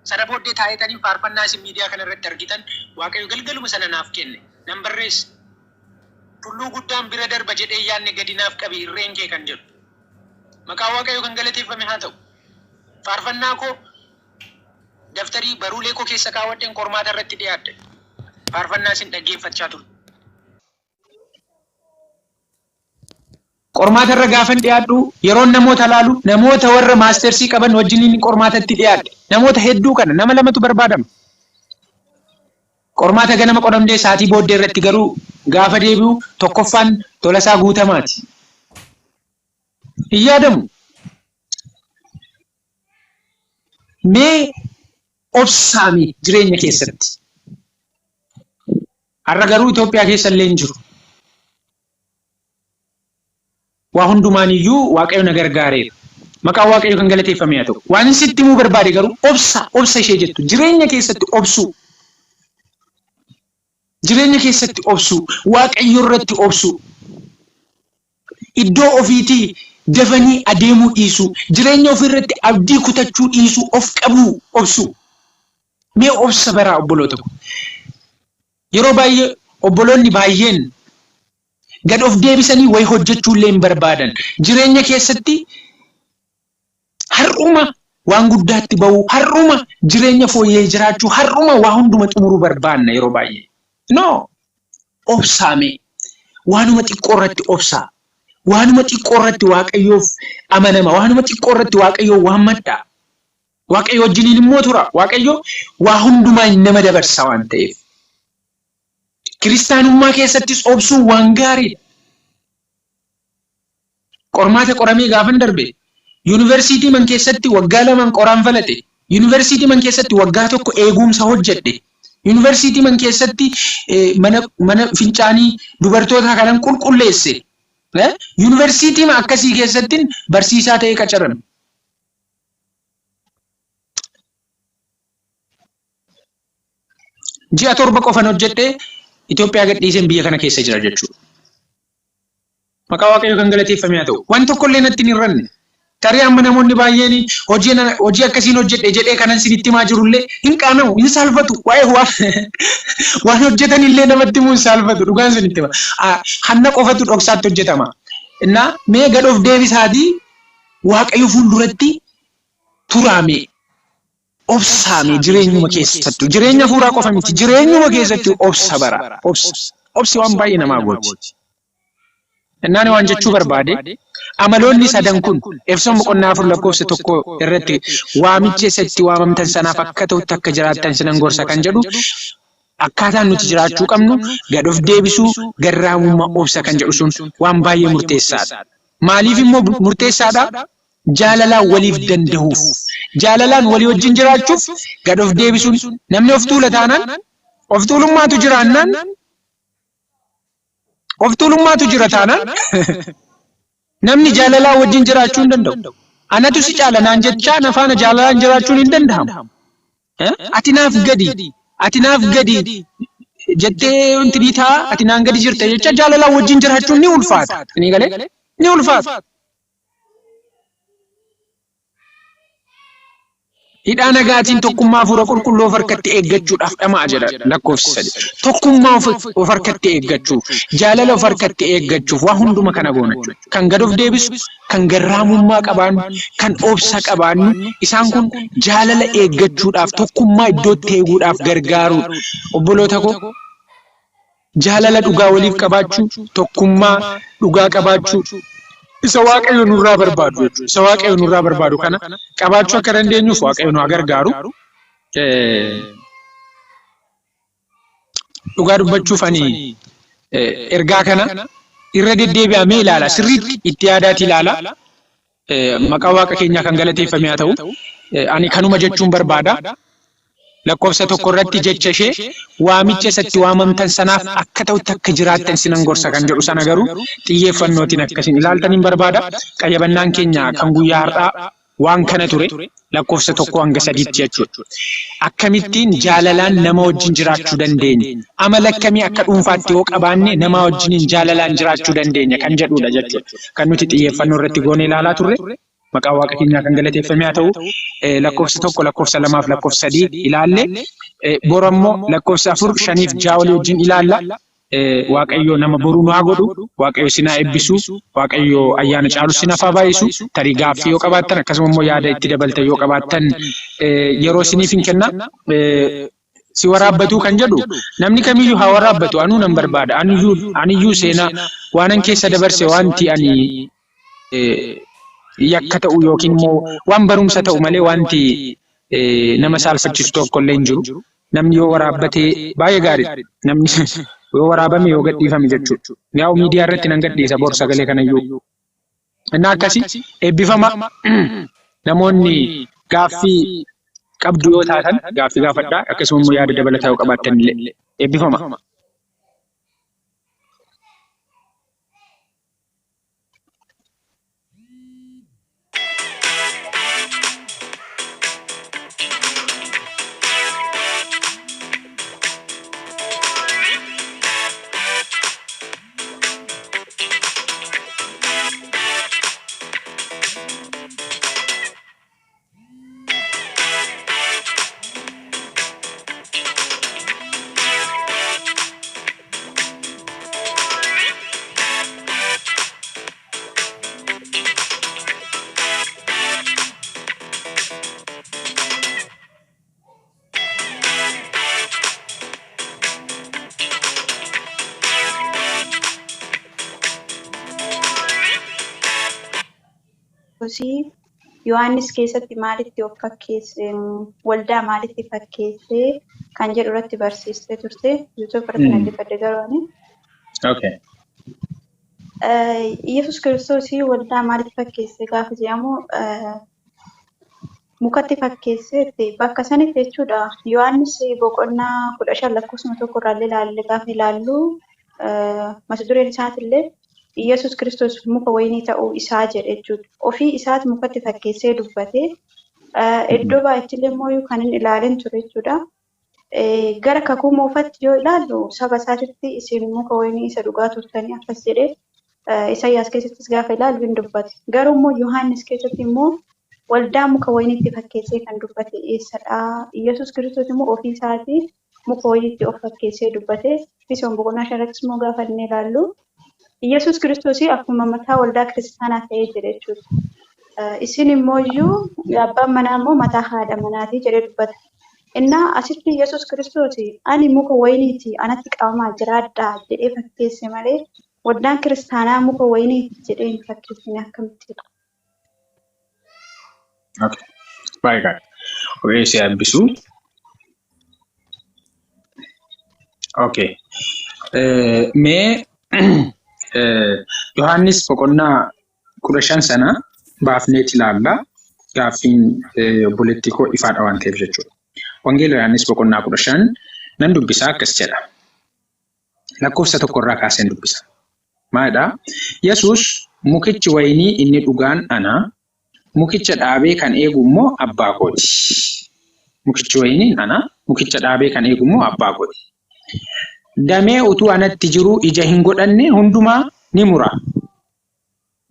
Sana booddee taa'eetaniin faarfannaa isin miidiyaa kana irratti argitan Waaqayyo galgaluma sana naaf kenne. Nan barreesse. Tulluu guddaan bira darba jedhee hin yaadne gadi naaf qabi irreen kee kan jedhu. Maqaan Waaqayyoo kan galateeffame haa ta'u. Faarfannaa koo daftarii baruulee koo keessa kaawwadheen qormaata irratti dhiyaadhe. Faarfannaa isin dhaggeeffachaa turtan. Qormaata irra gaafan dhiyaadhu yeroon namoota laalu namoota warra maastersii qaban wajjiniin qormaatatti dhiyaadhe. Namoota hedduu kana nama lamatu barbaadama. Qormaata ganama qoramnee sa'aatii booddee irratti garuu gaafa deebi'u tokkoffaan Tolasaa Guutamaati. Hin yaadamu. Mee obsaami jireenya keessatti. Har'a garuu Itoophiyaa keessa illee hin jiru. Waa hundumaan iyyuu Waaqayyo na gargaareera. Maqaan Waaqayyo kan galateeffame haa ta'u. Waan sitti himuu barbaade garuu obsa, obsa ishee jettu jireenya keessatti obsuu. Jireenya keessatti obsuu, Waaqayyo irratti obsuu. Iddoo ofiitii dafanii adeemuu dhiisuu, jireenya ofii irratti abdii kutachuu dhiisuu, of qabuu, obsuu. Mee obsa baraa obboloota ko. Yeroo baay'ee obboloonni baay'een gad of deebisanii wayi hojjechuu illee hin barbaadan. Jireenya keessatti har'uma waan guddaatti ba'uu, har'uma jireenya fooyya'ee jiraachuu, har'uma waa hunduma xumuruu barbaanna yeroo baay'ee. No! Obsaa mee. Waanuma xiqqoo irratti obsaa. Waanuma xiqqoo irratti Waaqayyoof amanama. Waanuma xiqqoo irratti Waaqayyoo waammadhaa. Waaqayyo wajjiniin immoo tura. Waaqayyo waa hundumaa nama dabarsa waan ta'eef. Kiristaanummaa keessattis obsuun waan gaariidha. Qormaata qoramee gaafan darbe yuunivarsiitii man keessatti waggaa lamaan qoraan falate. Yuunivarsiitii man keessatti waggaa tokko eegumsa hojjedhe. Yuunivarsiitii man keessatti mana mana fincaanii dubartootaa kanan qulqulleesse. Yuunivarsiitii akkasii keessatti barsiisaa ta'ee qacarame. Ji'a 7 qofan hojjedhe Itoophiyaa gadhiiseen biyya kana keessa jira jechuudha. Maqaa Waaqayyoo kan galateeffame haa ta'u. Waan tokkollee natti hin hir'anne. Tarii amma namoonni baay'een hojii hojii akkasiin hojjedhe jedhee kanan isinitti himaa jirullee hin qaana'u, hin saalfatu. Waa'ee waan waan hojjetan illee namatti himuu hin saalfatu. Dhugaan isinitti hima. Hanna qofatu dhoksaatti hojjetama. Innaa mee gad of deebisaatii Waaqayyo fuulduratti turaa mee. Obsaa mee jireenyuma keessattuu jireenya hafuuraa qofa miti jireenyuma keessattuu obsa bara obsa obsi waan baay'ee namaa gooti. Innaan waan jechuu barbaade amaloonni sadan kun Efesoon boqonnaa 4 lakkoofsa 1 irratti waamicha isa itti waamamtan sanaaf akka ta'utti akka jiraattan sinan gorsa kan jedhu akkaataan nuti jiraachuu qabnu gad of deebisuu garraamummaa obsa kan jedhu sun waan baay'ee murteessaadha. Maaliif immoo murteessaadha? Jaalalaan waliif dandahuuf. Jaalalaan walii wajjin jiraachuuf gad of deebisuun namni of tuula taanaan of tuulummaatu jiraannaan of tuulummaatu jira taanaan namni jaalalaan wajjin jiraachuu hin danda'u. Anatu si caala naan jechaa na faana jaalalaan jiraachuun hin danda'amu. Ati naaf gadi, ati naaf gadi jettee wanti ni ta'a, ati naan gadi jirta jecha jaalalaan wajjin jiraachuun ni ulfaata. Ni galee? Ni ulfaata. Hidhaa nagaatiin tokkummaa hafuura qulqulluu of harkatti eeggachuudhaaf dhama'a jedha lakkoofsi sadi. Tokkummaa of harkatti eeggachuuf, jaalala of harkatti eeggachuuf waa hunduma kana goona jechuudha. Kan gad of deebisu, kan garraamummaa qabaannu, kan obsa qabaannu, isaan kun jaalala eeggachuudhaaf, tokkummaa iddootti eeguudhaaf gargaaruudha. Obboloota koo, jaalala dhugaa waliif qabaachuu, tokkummaa dhugaa qabaachuu, isa Waaqayyo nurraa barbaadu jechuudha. Isa Waaqayyo nurraa barbaadu kana qabaachuu akka dandeenyuuf Waaqayyo nu haa gargaaru. Dhugaa dubbachuuf ani ergaa kana irra deddeebi'amee ilaala. Sirriitti itti yaadaati ilaala. Maqaa Waaqa keenyaa kan galateeffame haa ta'u. Ani kanuma jechuun barbaada. Lakkoofsa tokko irratti jecha ishee waamicha isa itti waamamtan sanaaf akka ta'utti akka jiraattan sinan gorsa kan jedhu sana garuu xiyyeeffannootiin akka isin ilaaltaniin barbaada. Qayyabannaan keenya kan guyyaa har'aa waan kana ture lakkoofsa 1 hanga 3tti jechuudha. Akkamittiin jaalalaan nama wajjin jiraachuu dandeenya? Amala akkamii akka dhuunfaatti yoo qabaanne namaa wajjiniin jaalalaan jiraachuu dandeenya kan jedhuudha jechuudha. Kan nuti xiyyeeffannoo irratti goonee ilaalaa turre. Maqaa Waaqa keenyaa kan galateeffame haa ta'u. Lakkoofsa 1, lakkoofsa 2 fi lakkoofsa 3 ilaalle. Bor ammoo lakkoofsa 4, 5 fi 6 walii wajjin ilaalla. Waaqayyo nama boruu nu haa godhu. Waaqayyo isin haa eebbisu. Waaqayyo ayyaana caalu isinaaf haa baay'isu. Tarii gaaffii yoo qabaattan akkasuma immoo yaada itti dabaltan yoo qabaattan yeroo isiniif hin kenna. Si waraabbatuu kan jedhu namni kamiyyuu haa waraabbatu, anuu nan barbaada. Aniyyuu seenaa waanan keessa dabarse, wanti ani yakka ta'u yookiin immoo waan barumsa ta'u malee wanti nama saalfachiisu tokko illee hin jiru. Namni yoo waraabbatee baay'ee gaariidha. Namni yoo waraabame, yoo gadhiifame jechuudha. Yaa'u miidiyaa irratti nan gadhiisa bor sagalee kanayyuu. Innaa akkasii, eebbifama. Namoonni gaaffii qabdu yoo taatan gaaffii gaafadhaa, akkasuma immoo yaada dabalataa yoo qabaattan illee, eebbifama. Yohaannis keessatti maalitti of fakkeesse, waldaa maalitti fakkeesse kan jedhu irratti barsiistee turte. YouTube irratti dhaggeeffadhe garuu ani. Yesus Kiristoos waldaa maalitti fakkeesse gaafa jedhamu, mukatti fakkeesseetti bakka sanitti jechuudha. Yohaannis boqonnaa 15 lakkoofsuma 1 irraallee ilaalle gaafa ilaallu, mata dureen isaatillee Yesus Kiristoos muka wayinii ta'uu isaa jedhe jechuudha. Ofii isaati mukatti fakkeessee dubbate. Iddoo baay'eettillee immoo kan inni ilaaleen ture jechuudha. Gara kakuu moofatti yoo ilaallu, saba isaatitti isin muka wayinii isa dhugaa turtanii akkas jedhee Isaayyaas keessattis gaafa ilaallu hin dubbate. Garuu immoo Yohaannis keessatti immoo waldaa muka wayiniitti fakkeessee kan dubbate eessadha? Yesus Kiristoos immoo ofii isaatii muka wayiniitti of fakkeessee dubbate. Efesoon boqonnaa 5 irrattis immoo gaafa inni ilaallu, Yesus Kiristoos akkuma mataa waldaa kiristaanaa ta'ee jira jechuudha. Isin immoo iyyuu abbaan manaa immoo mataa haadha manaatii jedhee dubbata. Innaa asitti Yesus Kiristoos ani muka wayiniiti, anatti qabamaa jiraadhaa jedhee fakkeesse malee waldaan kiristaanaa muka wayiniiti jedhee hin fakkeessine, akkamitti? Okay. Baay'ee gaarii. Waaqayyo si haa eebbisu. Okay. Mee Yohaannis boqonnaa 15 sana baafneet ilaalla. Gaaffiin obboleettii koo ifaadha waan ta'eef jechuudha. Wangeela Yohaannis boqonnaa 15 nan dubbisaa, akkas jedha. Lakkoofsa 1 irraa kaaseen dubbisa. Maalidhaa? Yesuus, mukichi wayinii inni dhugaan ana, mukicha dhaabee kan eegu immoo abbaa kooti. Mukichi wayiniin ana, mukicha dhaabee kan eegu immoo abbaa kooti. Damee utuu anatti jiruu ija hin godhanne hundumaa ni mura.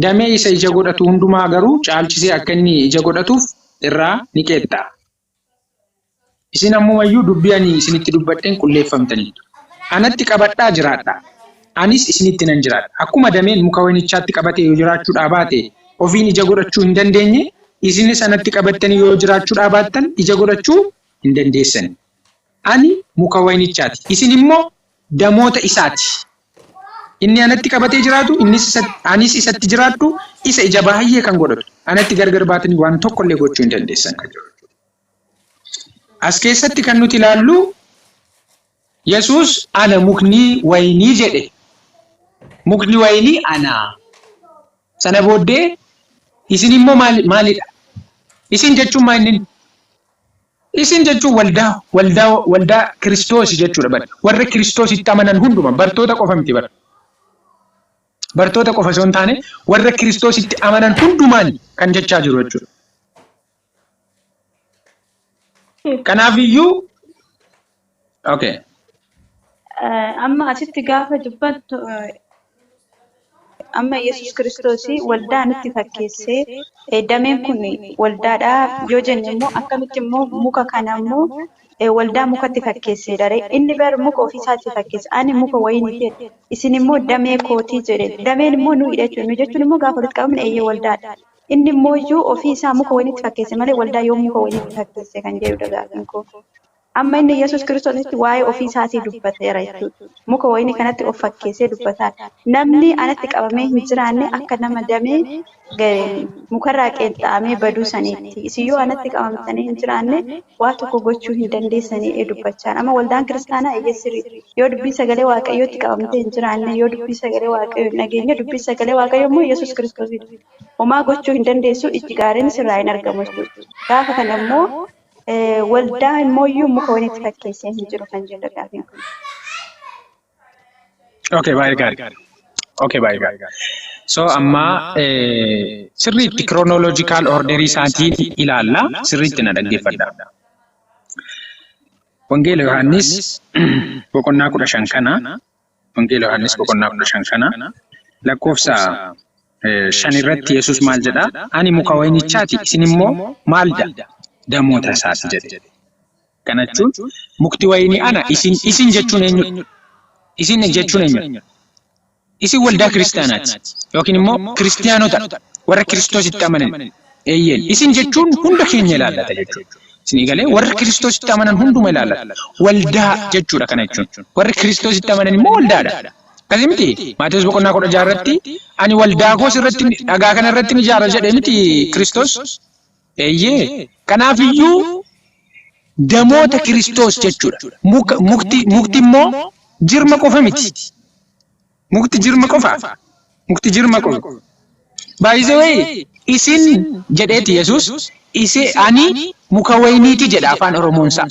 Damee isa ija godhatu hundumaa garuu caalchisee akka inni ija godhatuuf irraa ni qeexxa'a. Isin ammumayyuu dubbii ani isinitti dubbadheen qulleeffamtaniittu. Anatti qabadhaa jiraadhaa. Anis isinitti nan jiraadha. Akkuma dameen muka wayinichaatti qabatee yoo jiraachuudhaa baate ofiin ija godhachuu hin dandeenye, isinis anatti qabattanii yoo jiraachuudhaa baattan ija godhachuu hin dandeessani. Ani muka wayinichaati, isin immoo damoota isaati. Inni anatti qabatee jiraatu, innis isatti, anis isatti jiraadhu, isa ija baay'ee kan godhatu. Anatti gargar baatanii waan tokko illee gochuu hin dandeessan kan jedhu. As keessatti kan nuti ilaallu, Yesuus ana mukni wayinii jedhe. Mukni wayinii ana. Sana booddee isin immoo maalidha? Isin jechuun maal inni? Isin jechuun waldaa Kiristoos jechuudha bara. Warra Kiristoositti amanan hunduma, bartoota qofa miti bara. Bartoota qofa osoo hin taane warra Kiristoositti amanan hundumaan kan jechaa jiru jechuudha. Kanaafiyyuu, okay. Amma asitti gaafa dubbattu Amma Yesuus Kiristoos waldaa nutti fakkeessee, dameen kun waldaadha yoo jenne immoo, akkamitti immoo muka kana immoo waldaa mukatti fakkeesseedha ree? Inni bar muka ofiisaatti fakkeesse. Ani muka wayinii jedhe, isin immoo damee kootii jedhe. Dameen immoo nuyi jechuudha. Nu jechuun immoo gaafa walitti qabamne eeyyee waldaadha. Inni immoo iyyuu ofii isaa muka wayiniitti fakkeesse malee waldaa yoo muka wayiniitti fakkeesse kan jedhudha gaaffiin koo. Amma inni Yesuus Kiristoositti waa'ee ofii isaatii dubbateera jechuudha. Muka wayinii kanatti of fakkeessee dubbataa. Namni anatti qabamee hin jiraanne akka nama damee mukarraa qeenxaa'amee baduu saniitti. Isin yoo anatti qabamtanii hin jiraanne waa tokko gochuu hin dandeessanii dubbachaa. Amma waldaan kiristaanaa eeyyee sirrii. Yoo dubbii sagalee Waaqayyootti qabamtee hin jiraanne, yoo dubbii sagalee Waaqayyoo hin dhageenye, dubbii sagalee Waaqayyoo immoo Yesuus Kiristoosiidha. Homaa gochuu hin dandeessu, ijji gaariin sirraa hin argamu jechuudha. Gaafa kana immoo waldaa immoo iyyuu muka wayiniitti fakkeessee hin jiru kan jedhu gaaffiin kun. Okay, baay'ee gaarii. Okay, baay'ee gaarii. So amma sirriitti chronological order isaatiin ilaalla. Sirriitti na dhaggeeffadha. Wangeela Yohaannis boqonnaa 15 kana, Wangeela Yohaannis boqonnaa 15 kana lakkoofsa 5 irratti Yesuus maal jedhaa? "Ani muka wayinichaati, isin immoo maalidha? Damoota isaati" jedhe. Kana jechuun mukti wayinii ana, isin jechuun eenyudha? Isin jechuun eenyudha? Isin waldaa kiristaanaati yookiin immoo kiristiyaanota, warra Kiristoositti amanan. Eeyyeen, isin jechuun hunda keenya ilaallata jechuudha. Isinii galee? Warra Kiristoositti amanan hunduma ilaallata. Waldaa jechuudha kana jechuun. Warri Kiristoositti amanan immoo waldaadha. Akkasii miti? Maatewos boqonnaa 16 irratti "Ani waldaa koos irratti, dhagaa kana irratti ni ijaara" jedhe miti Kiristoos? Eeyyee. Kanaafiyyuu damoota Kiristoos jechuudha. Muka, mukti immoo jirma qofa miti. Mukti jirma qofa. Mukti jirma qofa. By the way, isin jedheeti Yesuus ise "Ani muka wayiniiti" jedha afaan Oromoonsaa.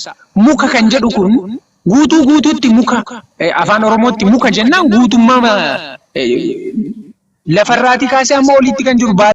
Muka kan jedhu kun guutuu guutuutti muka, afaan Oromootti muka jennaan guutummaa lafarraatii kaasee amma oliitti kan jiru.